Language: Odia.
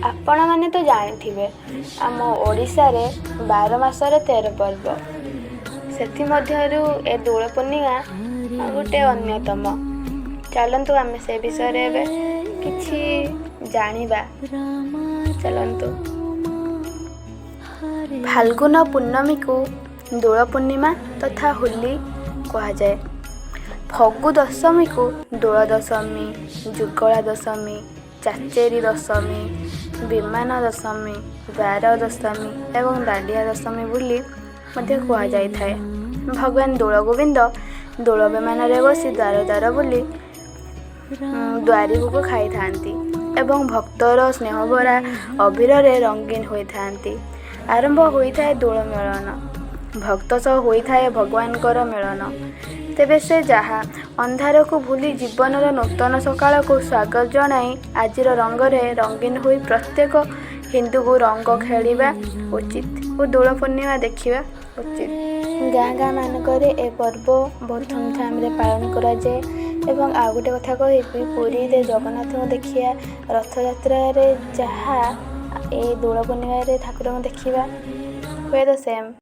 ଆପଣମାନେ ତ ଜାଣିଥିବେ, ଆମ ଓଡ଼ିଶାରେ 12 ମାସରେ 13 ପର୍ବ। ସେଥିମଧ୍ୟରୁ ଏ ଦୋଳ ପୂର୍ଣ୍ଣିମା ଗୋଟେ ଅନ୍ୟତମ। ଚାଲନ୍ତୁ, ଆମେ ସେ ବିଷୟରେ ଏବେ କିଛି ଜାଣିବା। ଚାଲନ୍ତୁ। ଫାଲ୍ଗୁନ ପୂର୍ଣ୍ଣମୀକୁ ଦୋଳ ପୂର୍ଣ୍ଣିମା ତଥା ହୋଲି କୁହାଯାଏ। ଫଗୁ ଦଶମୀକୁ ଦୋଳ ଦଶମୀ, ଯୁଗଳା ଦଶମୀ, ଚାଚେରୀ ଦଶମୀ, ବିମାନ ଦଶମୀ, ଦ୍ୱାର ଦଶମୀ ଏବଂ ଦାଣ୍ଡିଆ ଦଶମୀ ବୋଲି ମଧ୍ୟ କୁହାଯାଇଥାଏ। ଭଗବାନ ଦୋଳ ଗୋବିନ୍ଦ ଦୋଳ ବିମାନରେ ବସି ଦ୍ୱାର ଦ୍ୱାର ବୁଲି ଦ୍ୱାରୀ ଭୋଗ ଖାଇଥାନ୍ତି ଏବଂ ଭକ୍ତର ସ୍ନେହଭରା ଅବିରରେ ରଙ୍ଗୀନ ହୋଇଥାନ୍ତି। ଆରମ୍ଭ ହୋଇଥାଏ ଦୋଳ ମେଳନ। ଭକ୍ତ ସହ ହୋଇଥାଏ ଭଗବାନଙ୍କର ମିଳନ। ତେବେ ସେ ଯାହା ଅନ୍ଧାରକୁ ଭୁଲି ଜୀବନର ନୂତନ ସକାଳକୁ ସ୍ୱାଗତ ଜଣାଇ ଆଜିର ରଙ୍ଗରେ ରଙ୍ଗୀନ ହୋଇ ପ୍ରତ୍ୟେକ ହିନ୍ଦୁକୁ ରଙ୍ଗ ଖେଳିବା ଉଚିତ ଓ ଦୋଳ ପୂର୍ଣ୍ଣିମା ଦେଖିବା ଉଚିତ। ଗାଁ ଗାଁ ମାନଙ୍କରେ ଏ ପର୍ବ ବହୁତ ଧୁମଧାମରେ ପାଳନ କରାଯାଏ। ଏବଂ ଆଉ ଗୋଟେ କଥା କହିବି, ପୁରୀରେ ଜଗନ୍ନାଥଙ୍କୁ ଦେଖିବା ରଥଯାତ୍ରାରେ ଯାହା, ଏ ଦୋଳ ପୂର୍ଣ୍ଣିମାରେ ଠାକୁରଙ୍କୁ ଦେଖିବା ହୁଏତ ସେମ୍।